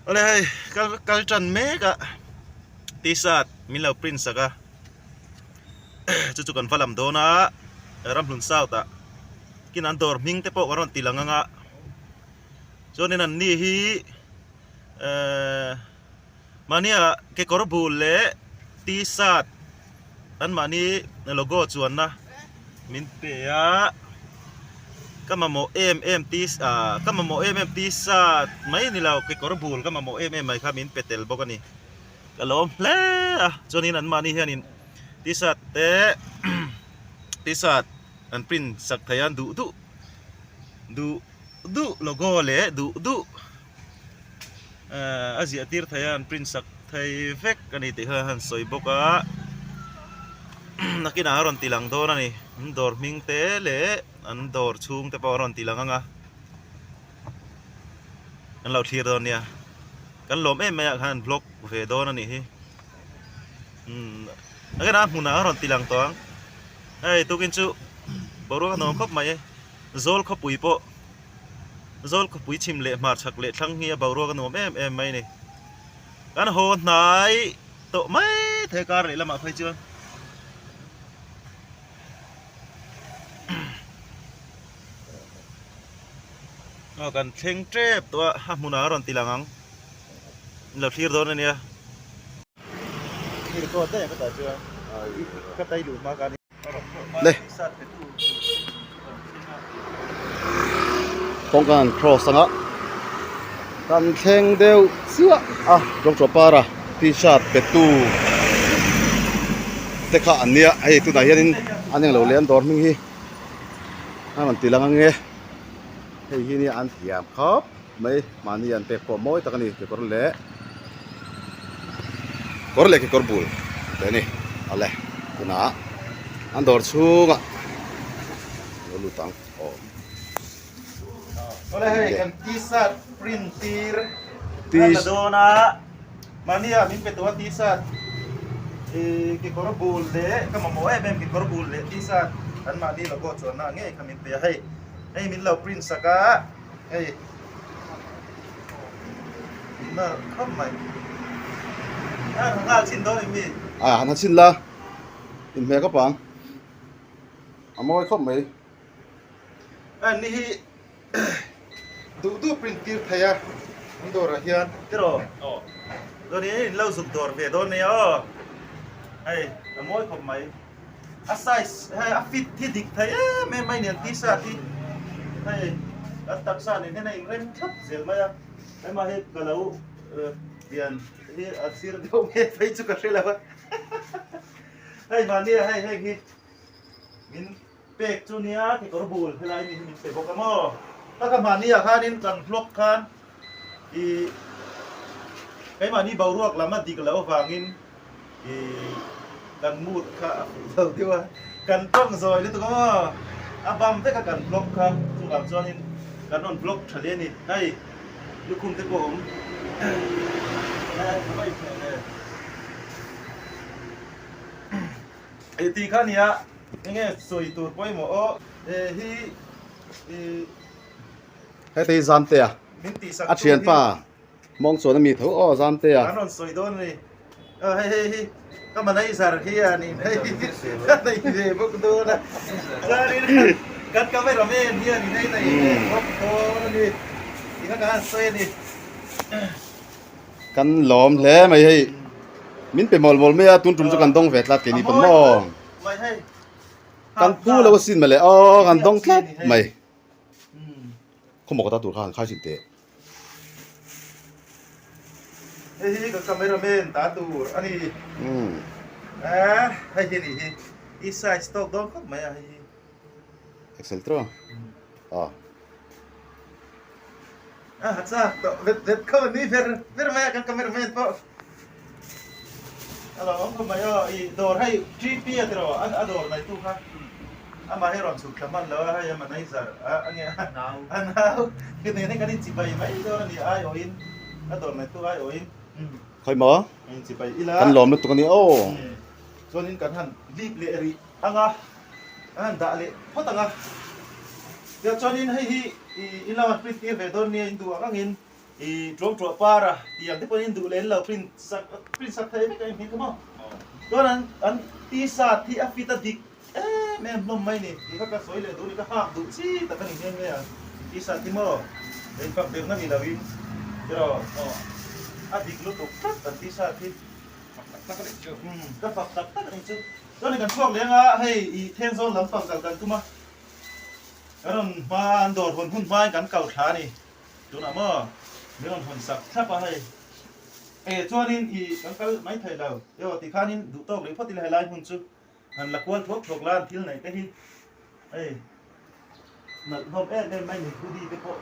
Awle hei kal kal tan mek a t-shirt min lo print sak a chu chu kan va lam dawn a ramhlun south ah kin an dawr hming te pawh ka rawn ti lang ang a chuanin an ni hi ehh mahnia kekawr bul leh t-shirt anmahni logo chuanna min pe a ka mamawh em em t ah ka mamawh em em t-shirt mai ni lo kekawr bul ka mamawh em em mai kha min pe tel bawk a ni ka lawm hle a chuanin anmahni hianin t-shirt te t-shirt an print sak thei a duh duh duh duh logo leh duh duh. A ziah tir thei a an print sak thei vek a ni tih kha han sawi bawk a nakinah a rawn ti lang dawn a ni an dawr hming te leh an dawr chhung te pawh a rawn ti lang ang a an lo thlir dawn nia kan lawm em mai ah khan an vlog ve dawn a nih hi umm nakinah a hmunah a rawn ti lang tawh ang hei tukin chu boruak a nuam khawp mai zawl khawpui pawh. Zawl khawpui chhim leh hmar chhak leh thlang hi a boruak a nuam em em mai a ni. Kan haw hnai tawh mai thei kar leh lamah phei chuan. Aw kan thleng tep tawh a, a hmunah a rawn ti lang ang. Lo thlir dawn a nia. Le kawngka an cross anga kan thleng deuh chiah a doctor para t-shirt pe tu te kha an nia hei tunah hianin an englo leh an dawr hming hi a rawn ti lang ange hei hi nia an thiam khawp. Mai mahni an pek pawh mawi tak a ni kekawr leh kawr leh kekawr bul te a ni awle tunah an dawr chhungah lo lut ang aw. Awle hei kan t-shirt print tir a la dawn a mahni ah min pe tawh a t-shirt ih kekawr bul leh ka mamawh em em kekawr bul leh t-shirt an mahni logo chuanna ngei kha min pe a hei hei min lo print sak a. Hei nalh khawp mai a han nghal chin dawn em mi? A han ha chin la inhmeh khawp ang a mawi khawp mai. A ni hi duh duh print tir thei a an dawrah hian tiraw chuan in lo zuk dawr ve dawn nia aw hei a mawi khawp mai. A size hei a fit hi dik thei em em mai nen t-shirt hi hei kan taksa nen hian a inrem thlap zel mai a hema hei ka lo pian hi a sir deuh nge phei chu ka hre lo a hei mahni ah hei hei hi min pek chu nia kekawr bul helai mi hi min pe bawk a maw taka mahni ah khanin kan vlog khan ih keimahni boruak lam a dik loh avangin ih kan mood kha a fuh lo deuh a, kan tawng zawi lutuk a maw a bam vek a kan vlog kha chuvang chuanin kan rawn vlog tha hle a ni hei lukhum te pawh a awm eh tih kha nia enge sawi tur pawimawh aw eh hi ih. Heta hi Zamtea a thianpa mawng chuan a mi tho aw Zamtea. An rawn sawi dawn a ni. Aw hei hei hi ka manager hi a ni hei ka nei ve bawk dawn a. Chuanin kan cameraman hi a ni hei nei ve bawk dawn a ni. Ti kha ka han sawi a ni. Kan lawm hle mai hei. Min pe mawlh mawlh mai a tun tum chu kan dawng ve tlat keini pawn maw. Kan phu lo asin mawle aw kan dawng tlat mai. Khawmaw ka ta tur kha han khai chin teh. Hei hi ka cameraman ta tur a ni. Eh, hei hi ni hi. I size tawk dawn khawp mai a hei hi. Excel tro. Ah. A ha chak tawh vet vet khawp a ni ver ver mai a kan cameraman pawh. A lo awm khawp mai aw, i dawr hei TP a tiraw a dawr nai tu kha amah hi a rawn chhuk thla hman lo a hei a manager a a nge a a nau ka nen hi kan inchibai mai dawn a ni aiawhin a dawr nai tu aiawhin Khawi maw? Inchibai ila Kan lawm lutuk a ni aw. Chuanin kan han lip leh rih ang a, kan han dah leh phawt ang a. Tichuanin hei hi i lam han print tir ve dawn nia in duh ang angin. I tlawm ṭuah par a tih ang te pawhin duh leh lo print sak print sak thei vek a inhming kha maw. Chuan an an t-shirt hi a fit a dik em em hlawm mai ni tih kha ka sawi leh duh a ni ka hak duh chi tak a ni nghe nghe a t-shirt hi maw in fak derna ni loin tiraw a dik lutuk tlat an t-shirt hi. Fak tak tak a nih chu. Umm ka fak tak tak a nih chu. Chuan kan chhuak leng a hei i Thenzawl lampang kal kan tum a kan rawn hma an dawr hawn hun hmain kan kal thla a ni. Tunah maw min rawn hawn sak thlap a hei. E chuanin i kan kal mai thei lo emaw ti khanin duh tawk rih phawt ila helai hmun chu han la kual thuak thuak la an thil neih te hi hei nalh hlawm em em mai ni hoodie te pawh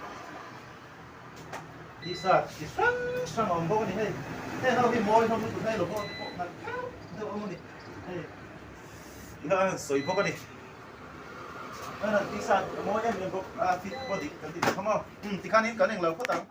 t-shirt chi hrang hrang a awm bawk a ni hei. Heng ho hi mawi hlawm lutuk hei logo te pawh nalh kher deuh a awm a ni hei. Ti kha an han sawi bawk a ni. An han t-shirt a mawi em em bawk a fit pawh dik kan ti tawh kha maw. Umm tikhanin kan englo phawt ang.